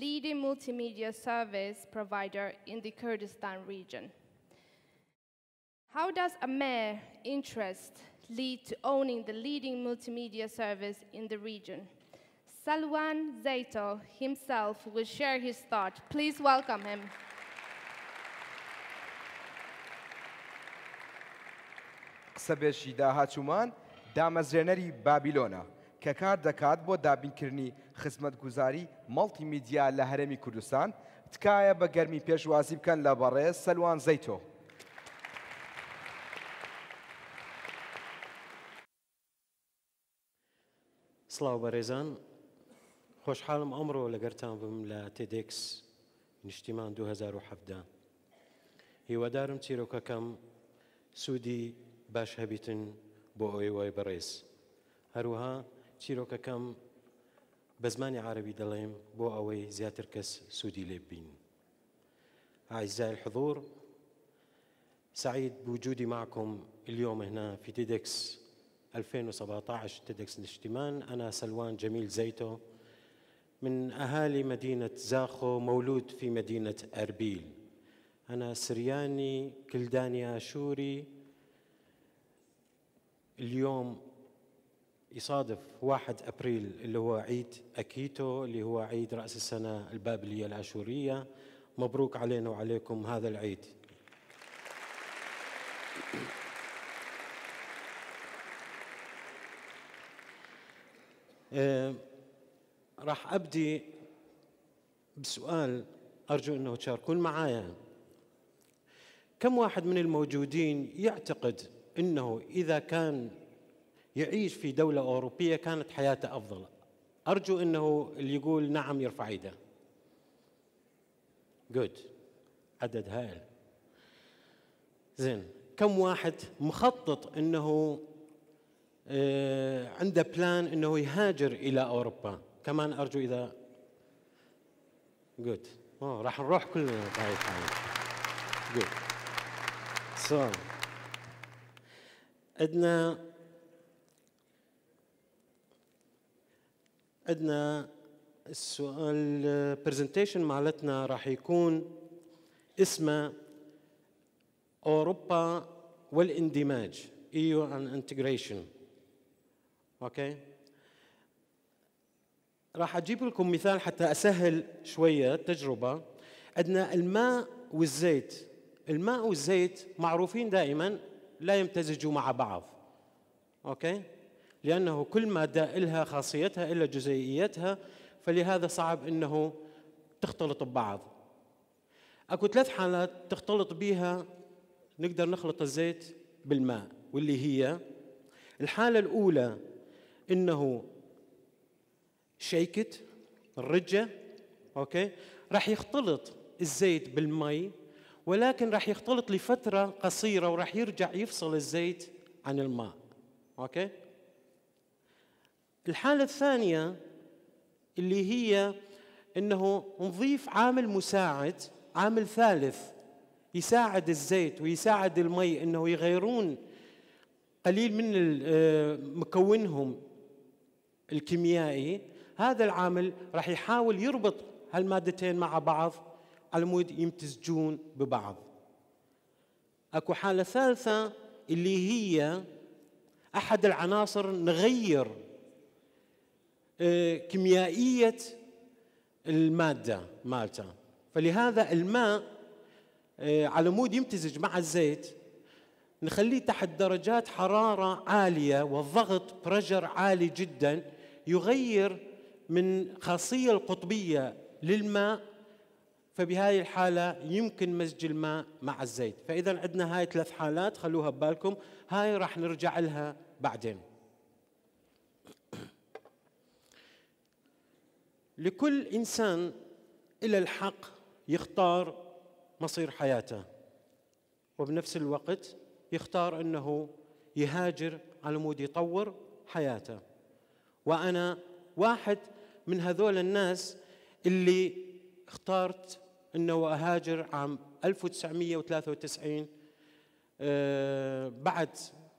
leading multimedia service provider in the Kurdistan region. How does a mayor's interest lead to owning the leading multimedia service in the region? Salwan Zaito himself will share his thought. Please welcome him. قسەبێژی داهاتوومان دامەزرێنەری بابیلۆنە کە کار دەکات بۆ دابینکردنی خزمەتگوزاری مەڵتیمیدیا لە هەرێمی کوردستان تکایە بە گەرمی پێشوازی بکەن لە بەڕێز سەلوان زەیتۆ. سڵاو بەڕێزان، خۆشحاڵم ئەمڕۆ لەگەرتان بم لە تێدێکس نیشتیمان 2017. هیوادارم چیرۆکەکەم سوودی باش هەبیتن بۆ ئەوەی وای بەڕێز. هەروەها چیرۆکەکەم بە زمانی عربی دەڵێم بۆ ئەوەی زیاتر کەس سوودی لێ ببین. أعزائي الحضور، سعيد بوجودي معكم اليوم هنا في تيدكس 2017 تيدكس الاشتمان. أنا سلوان جميل زيتو من أهالي مدينة زاخو، مولود في مدينة أربيل. أنا سرياني كلداني آشوري. اليوم يصادف 1 أبريل اللي هو عيد أكيتو، اللي هو عيد رأس السنة البابلية الآشورية. مبروك علينا وعليكم هذا العيد. راح أبدي بسؤال أرجو أنه تشاركون معايا. كم واحد من الموجودين يعتقد أنه إذا كان يعيش في دولة أوروبية كانت حياته أفضل؟ أرجو أنه اللي يقول نعم يرفع يده. Good. عدد هائل. زين، كم واحد مخطط أنه عنده بلان أنه يهاجر إلى أوروبا؟ كمان أرجو إذا Good. راح نروح كلنا بهاي الحالة. Good. So عندنا السؤال برزنتيشن مالتنا راح يكون اسمه أوروبا والاندماج، EU and integration. أوكي، راح أجيب لكم مثال حتى أسهل شوية تجربة. عندنا الماء والزيت. الماء والزيت معروفين دائما لا يمتزجوا مع بعض. أوكي، لأنه كل مادة إلها خاصيتها إلا جزيئيتها، فلهذا صعب أنه تختلط ببعض. أكو 3 حالات تختلط بها نقدر نخلط الزيت بالماء، واللي هي الحالة الأولى أنه شيكت الرجة. أوكي، راح يختلط الزيت بالمي، ولكن راح يختلط لفترة قصيرة وراح يرجع يفصل الزيت عن الماء. أوكي، الحالة الثانية اللي هي أنه نضيف عامل مساعد، عامل ثالث يساعد الزيت ويساعد المي أنه يغيرون قليل من مكونهم الكيميائي. هذا العامل راح يحاول يربط هالمادتين مع بعض على مود يمتزجون ببعض. أكو حالة ثالثة اللي هي أحد العناصر نغير كيميائية المادة مالته، فلهذا الماء على مود يمتزج مع الزيت نخليه تحت درجات حرارة عالية والضغط بريشر عالي جدا، يغير من خاصية القطبية للماء، فبهذه الحالة يمكن مزج الماء مع الزيت. فإذا عندنا هاي 3 حالات، خلوها ببالكم، هاي راح نرجع لها بعدين. لكل إنسان إلى الحق يختار مصير حياته، وبنفس الوقت يختار أنه يهاجر على مود يطور حياته. وأنا واحد من هذول الناس اللي اخترت أنه أهاجر عام 1993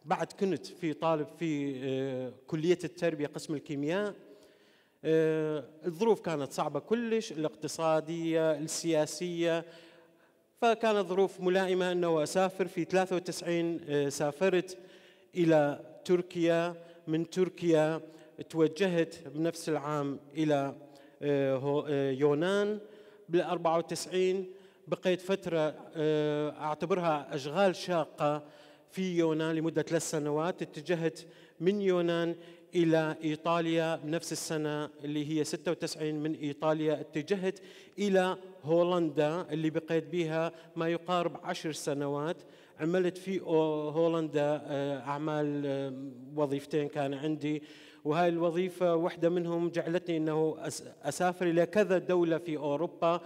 بعد كنت في طالب في كلية التربية قسم الكيمياء. الظروف كانت صعبة كلش، الاقتصادية السياسية، فكانت ظروف ملائمة أنه أسافر. في 93 سافرت إلى تركيا، من تركيا توجهت بنفس العام إلى يونان. بال94 بقيت فترة أعتبرها أشغال شاقة في يونان لمدة 3 سنوات. اتجهت من يونان إلى إيطاليا بنفس السنة اللي هي 96. من إيطاليا اتجهت إلى هولندا اللي بقيت بها ما يقارب 10 سنوات. عملت في هولندا أعمال، وظيفتين كان عندي، وهاي الوظيفة واحدة منهم جعلتني أنه أسافر إلى كذا دولة في أوروبا،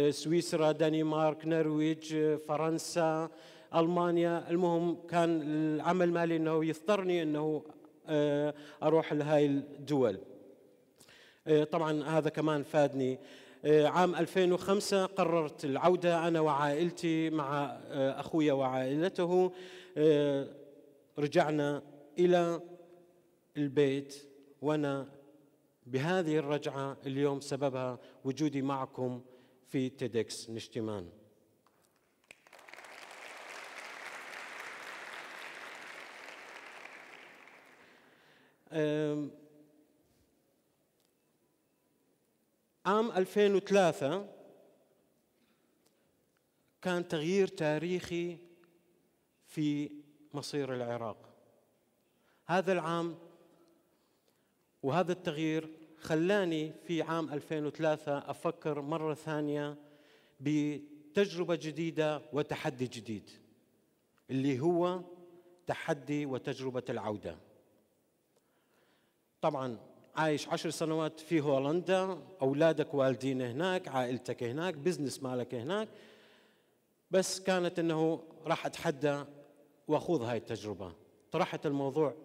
سويسرا، دنمارك، نرويج، فرنسا، ألمانيا. المهم كان العمل مالي أنه يضطرني أنه أروح لهاي الدول. طبعا هذا كمان فادني. عام 2005 قررت العودة أنا وعائلتي مع أخويا وعائلته. رجعنا إلى البيت، وأنا بهذه الرجعة اليوم سببها وجودي معكم في تيدكس نشتمان. عام 2003 كان تغيير تاريخي في مصير العراق. هذا العام وهذا التغيير خلاني في عام 2003 أفكر مرة ثانية بتجربة جديدة وتحدي جديد، اللي هو تحدي وتجربة العودة. طبعاً عايش 10 سنوات في هولندا، أولادك والدين هناك، عائلتك هناك، بزنس مالك هناك، بس كانت أنه راح أتحدى وأخوض هاي التجربة. طرحت الموضوع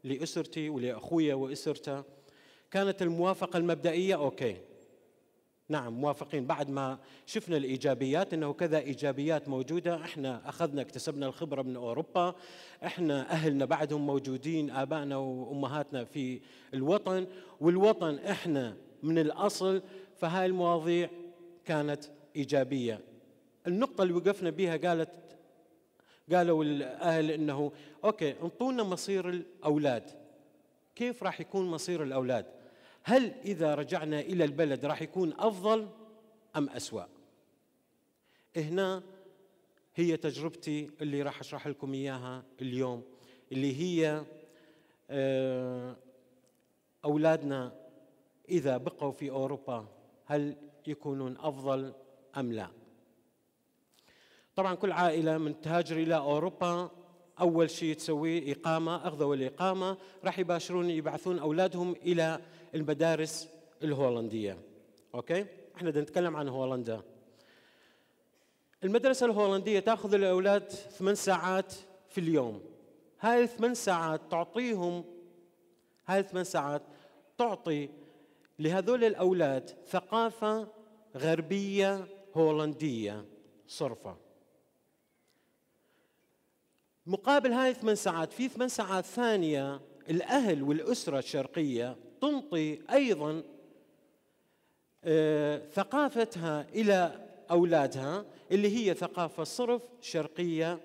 لأسرتي ولأخويا وأسرته. كانت الموافقة المبدئية أوكي، نعم موافقين، بعد ما شفنا الإيجابيات أنه كذا إيجابيات موجودة. إحنا أخذنا اكتسبنا الخبرة من أوروبا، إحنا أهلنا بعدهم موجودين، آبائنا وأمهاتنا في الوطن، والوطن إحنا من الأصل. فهاي المواضيع كانت إيجابية. النقطة اللي وقفنا بها قالوا الأهل إنه أوكي انطونا مصير الأولاد، كيف راح يكون مصير الأولاد؟ هل إذا رجعنا إلى البلد راح يكون أفضل أم أسوأ؟ هنا هي تجربتي اللي راح أشرح لكم إياها اليوم، اللي هي أولادنا إذا بقوا في أوروبا هل يكونون أفضل أم لا؟ طبعا كل عائلة من تهاجر إلى أوروبا أول شيء تسويه إقامة، أخذوا الإقامة راح يبعثون أولادهم إلى المدارس الهولندية. أوكي؟ إحنا بدنا نتكلم عن هولندا. المدرسة الهولندية تأخذ الأولاد 8 ساعات في اليوم. هاي 8 ساعات تعطي لهذول الأولاد ثقافة غربية هولندية صرفة. مقابل هاي 8 ساعات في 8 ساعات ثانية الأهل والأسرة الشرقية تنطي أيضا ثقافتها إلى أولادها اللي هي ثقافة صرف شرقية.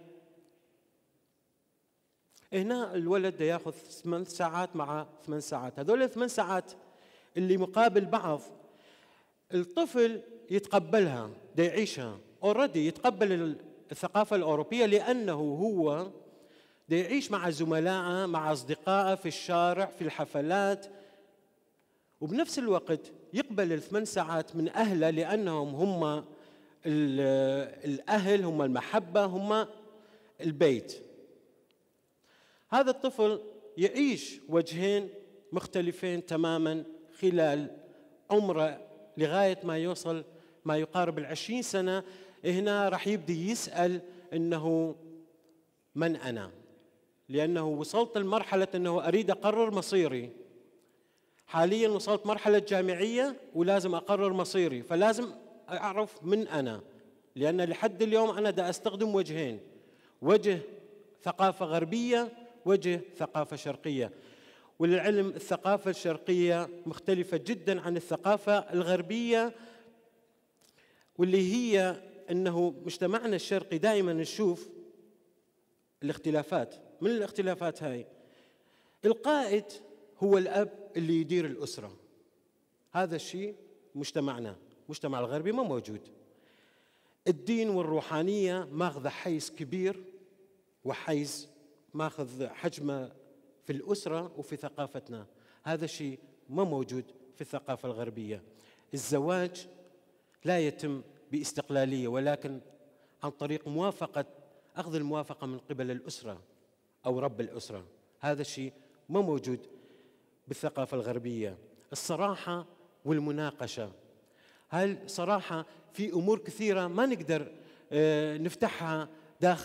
هنا الولد ده ياخذ 8 ساعات مع 8 ساعات، هذول 8 ساعات اللي مقابل بعض الطفل يتقبلها، ده يعيشها اوريدي، يتقبل الثقافة الأوروبية لأنه هو ده يعيش مع زملائه مع أصدقائه في الشارع في الحفلات، وبنفس الوقت يقبل ال8 ساعات من أهله لأنهم هم الأهل، هم المحبة، هم البيت. هذا الطفل يعيش وجهين مختلفين تماما خلال عمره لغاية ما يوصل ما يقارب 20 سنة. هنا راح يبدأ يسأل إنه من أنا، لأنه وصلت لمرحلة إنه أريد أقرر مصيري. حاليا وصلت مرحلة جامعية ولازم أقرر مصيري، فلازم أعرف من أنا، لأن لحد اليوم أنا دا أستخدم وجهين، وجه ثقافة غربية، وجه ثقافة شرقية. وللعلم الثقافة الشرقية مختلفة جدا عن الثقافة الغربية، واللي هي أنه مجتمعنا الشرقي دائما نشوف الاختلافات. من الاختلافات هاي القائد هو الأب اللي يدير الأسرة، هذا الشيء مجتمعنا، مجتمع الغربي ما موجود. الدين والروحانية ماخذ حيز كبير وحيز ماخذ حجمه في الأسرة وفي ثقافتنا، هذا الشيء ما موجود في الثقافة الغربية. الزواج لا يتم باستقلالية ولكن عن طريق أخذ الموافقة من قبل الأسرة أو رب الأسرة، هذا الشيء ما موجود بالثقافة الغربية. الصراحة والمناقشة، هاي صراحة في أمور كثيرة ما نقدر نفتحها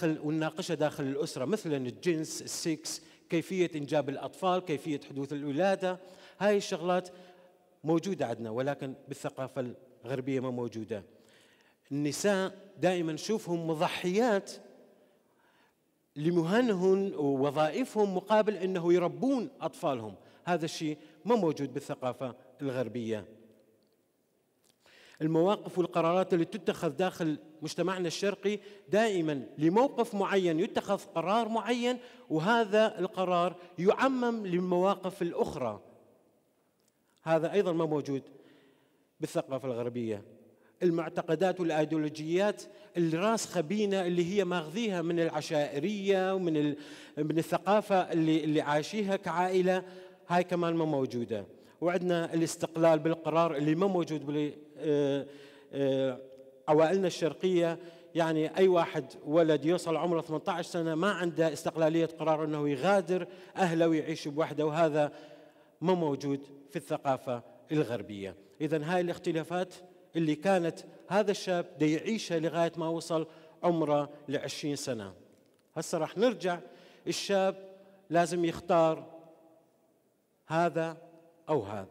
ونناقشها داخل الأسرة، مثلا الجنس، السكس، كيفية إنجاب الأطفال، كيفية حدوث الولادة، هاي الشغلات موجودة عندنا ولكن بالثقافة الغربية ما موجودة. النساء دائما نشوفهم مضحيات لمهنهم ووظائفهم مقابل أنه يربون أطفالهم، هذا الشيء ما موجود بالثقافة الغربية. المواقف والقرارات اللي تتخذ داخل مجتمعنا الشرقي دائما لموقف معين يتخذ قرار معين، وهذا القرار يعمم للمواقف الأخرى، هذا أيضا ما موجود بالثقافة الغربية. المعتقدات والأيديولوجيات الراسخة بينا اللي هي ماخذيها من العشائرية ومن الثقافة اللي عايشيها كعائلة، هاي كمان ما موجودة. وعندنا الاستقلال بالقرار اللي ما موجود عوائلنا الشرقية، يعني أي واحد ولد يوصل عمره 18 سنة ما عنده استقلالية قرار أنه يغادر أهله ويعيش بوحده، وهذا ما موجود في الثقافة الغربية. إذن هاي الاختلافات اللي كانت هذا الشاب دا يعيشها لغاية ما وصل عمره ل20 سنة. هسه راح نرجع، الشاب لازم يختار هذا أو هذا.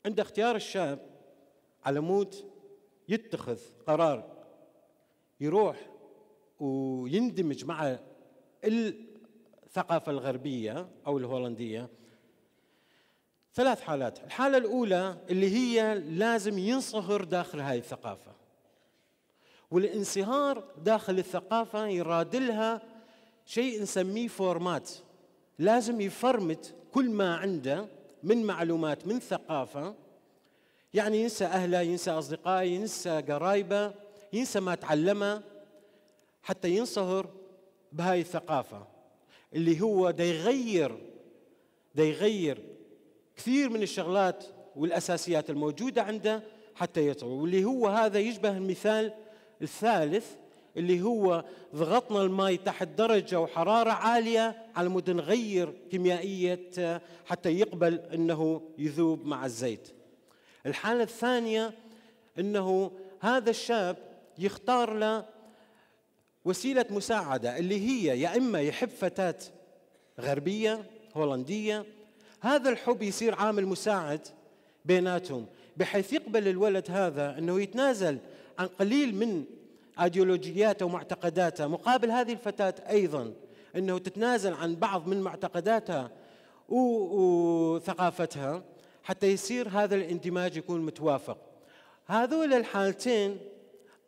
عند اختيار الشاب على مود يتخذ قرار يروح ويندمج مع الثقافة الغربية أو الهولندية، 3 حالات. الحالة الأولى اللي هي لازم ينصهر داخل هاي الثقافة، والانصهار داخل الثقافة يرادلها شيء نسميه فورمات، لازم يفرمت كل ما عنده من معلومات من ثقافة، يعني ينسى أهله، ينسى أصدقائه، ينسى قرايبه، ينسى ما تعلمه حتى ينصهر بهاي الثقافة اللي هو دا يغير كثير من الشغلات والأساسيات الموجودة عنده حتى يطور. واللي هو هذا يشبه المثال الثالث اللي هو ضغطنا الماء تحت درجة وحرارة عالية على مود نغير كيميائية حتى يقبل أنه يذوب مع الزيت. الحالة الثانية أنه هذا الشاب يختار له وسيلة مساعدة اللي هي يا إما يحب فتاة غربية هولندية، هذا الحب يصير عامل مساعد بيناتهم بحيث يقبل الولد هذا أنه يتنازل عن قليل من أيديولوجياته ومعتقداته مقابل هذه الفتاة أيضا أنه تتنازل عن بعض من معتقداتها وثقافتها حتى يصير هذا الاندماج يكون متوافق. هذول الحالتين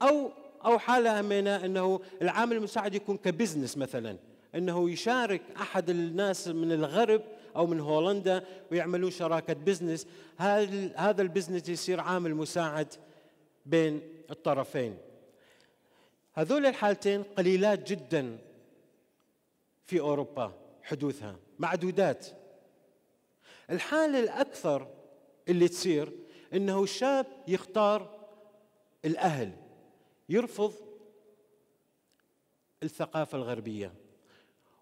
أو حالة أمينة أنه العامل المساعد يكون كبزنس مثلا، أنه يشارك أحد الناس من الغرب أو من هولندا ويعملون شراكة بزنس، هذا البزنس يصير عامل مساعد بين الطرفين. هذول الحالتين قليلات جدا في أوروبا حدوثها، معدودات. الحالة الأكثر اللي تصير إنه الشاب يختار الأهل، يرفض الثقافة الغربية،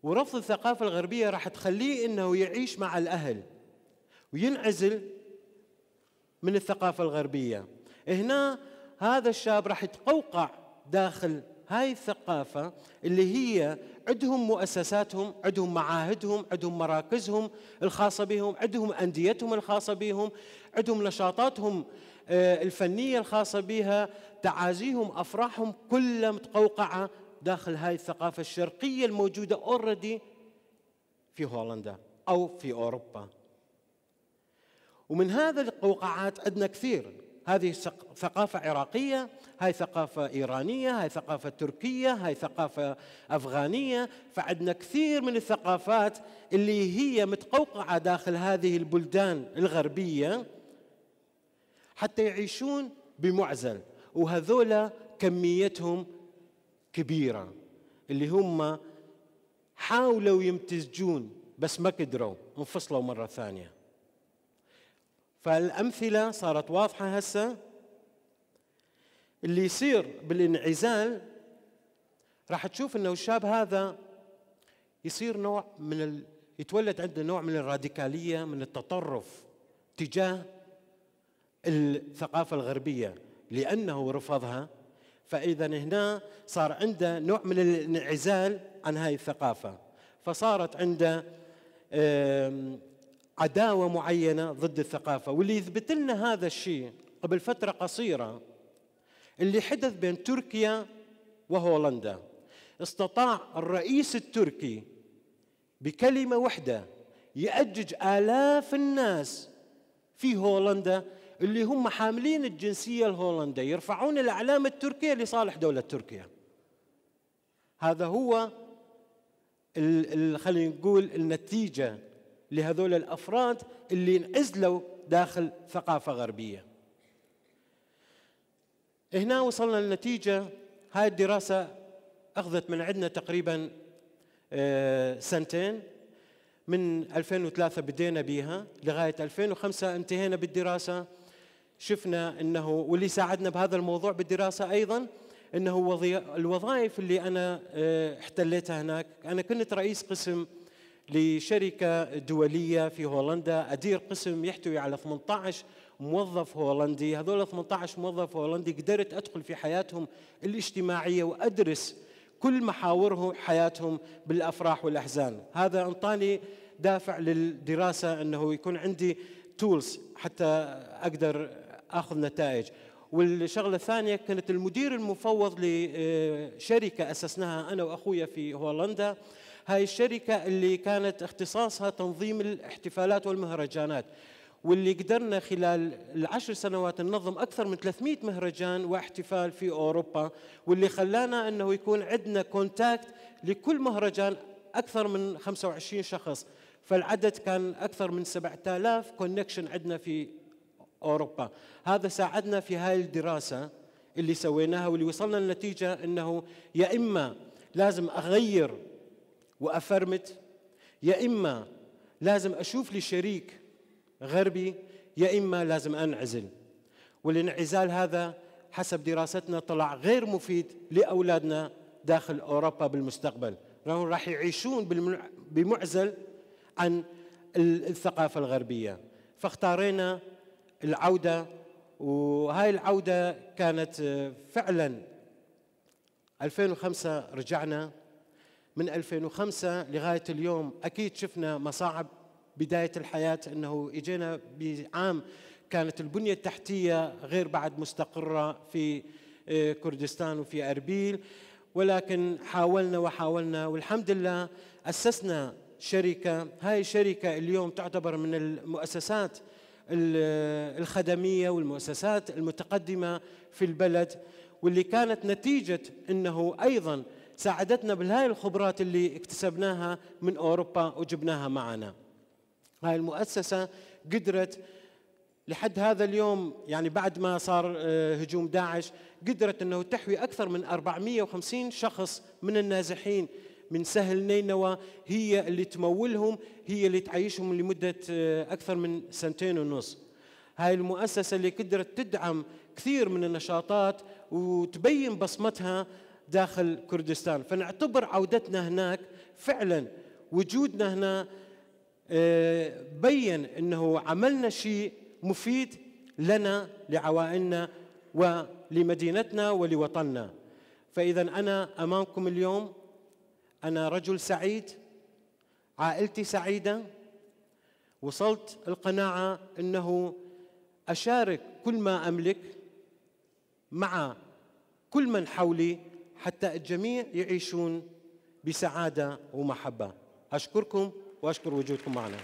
ورفض الثقافة الغربية راح تخليه إنه يعيش مع الأهل وينعزل من الثقافة الغربية. هنا هذا الشاب راح يتقوقع داخل هاي الثقافة اللي هي عندهم مؤسساتهم، عندهم معاهدهم، عندهم مراكزهم الخاصة بهم، عندهم أنديتهم الخاصة بهم، عندهم نشاطاتهم الفنية الخاصة بها، تعازيهم، أفراحهم كلها متقوقعة داخل هاي الثقافة الشرقية الموجودة already في هولندا أو في أوروبا. ومن هذه القوقعات عندنا كثير، هذه ثقافة عراقية، هاي ثقافة إيرانية، هاي ثقافة تركية، هاي ثقافة أفغانية، فعندنا كثير من الثقافات اللي هي متقوقعة داخل هذه البلدان الغربية حتى يعيشون بمعزل، وهذولا كميتهم كبيرة، اللي هم حاولوا يمتزجون بس ما قدروا، انفصلوا مرة ثانية. فالأمثلة صارت واضحة هسه. اللي يصير بالانعزال راح تشوف انه الشاب هذا يصير نوع من يتولد عنده نوع من الراديكالية، من التطرف تجاه الثقافة الغربية لأنه رفضها. فإذا هنا صار عنده نوع من الانعزال عن هاي الثقافة، فصارت عنده عداوة معينة ضد الثقافة. واللي يثبت لنا هذا الشيء قبل فترة قصيرة اللي حدث بين تركيا وهولندا. استطاع الرئيس التركي بكلمة واحدة يأجج آلاف الناس في هولندا اللي هم حاملين الجنسية الهولندية يرفعون الأعلام التركية لصالح دولة تركيا. هذا هو خلينا نقول النتيجة لهذول الأفراد اللي انعزلوا داخل ثقافة غربية. هنا وصلنا للنتيجة. هاي الدراسة أخذت من عندنا تقريبا سنتين، من 2003 بدينا بيها لغاية 2005 انتهينا بالدراسة. شفنا أنه واللي ساعدنا بهذا الموضوع بالدراسة أيضا أنه الوظائف اللي أنا احتليتها هناك. أنا كنت رئيس قسم لشركة دولية في هولندا، أدير قسم يحتوي على 18 موظف هولندي. هذول 18 موظف هولندي قدرت أدخل في حياتهم الاجتماعية وأدرس كل محاورهم حياتهم بالأفراح والأحزان. هذا انطاني دافع للدراسة أنه يكون عندي تولز حتى أقدر أخذ نتائج. والشغلة الثانية كانت المدير المفوض لشركة أسسناها أنا وأخويا في هولندا. هاي الشركة اللي كانت اختصاصها تنظيم الاحتفالات والمهرجانات، واللي قدرنا خلال ال10 سنوات ننظم أكثر من 300 مهرجان واحتفال في أوروبا، واللي خلانا أنه يكون عندنا كونتاكت لكل مهرجان أكثر من 25 شخص. فالعدد كان أكثر من 7000 كونكشن عندنا في أوروبا. هذا ساعدنا في هاي الدراسة اللي سويناها، واللي وصلنا للنتيجة أنه يا إما لازم أغير وأفرمت، يا إما لازم أشوف لي شريك غربي، يا إما لازم أنعزل. والانعزال هذا حسب دراستنا طلع غير مفيد لأولادنا داخل أوروبا بالمستقبل، لأنهم راح يعيشون بمعزل عن الثقافة الغربية. فاختارينا العودة، وهاي العودة كانت فعلا 2005 رجعنا. من 2005 لغاية اليوم أكيد شفنا مصاعب بداية الحياة، أنه إجينا بعام كانت البنية التحتية غير بعد مستقرة في كردستان وفي أربيل، ولكن حاولنا والحمد لله أسسنا شركة. هاي الشركة اليوم تعتبر من المؤسسات الخدمية والمؤسسات المتقدمة في البلد، واللي كانت نتيجة أنه أيضا ساعدتنا بهاي الخبرات اللي اكتسبناها من أوروبا وجبناها معنا. هاي المؤسسة قدرت لحد هذا اليوم، يعني بعد ما صار هجوم داعش، قدرت أنه تحوي أكثر من 450 شخص من النازحين من سهل نينوى، هي اللي تمولهم، هي اللي تعيشهم لمدة أكثر من 2.5 سنين. هاي المؤسسة اللي قدرت تدعم كثير من النشاطات وتبين بصمتها داخل كردستان. فنعتبر عودتنا هناك فعلا وجودنا هنا بين أنه عملنا شيء مفيد لنا لعوائلنا ولمدينتنا ولوطننا. فإذا أنا أمامكم اليوم أنا رجل سعيد، عائلتي سعيدة، وصلت القناعة أنه أشارك كل ما أملك مع كل من حولي حتى الجميع يعيشون بسعادة ومحبة. أشكركم وأشكر وجودكم معنا.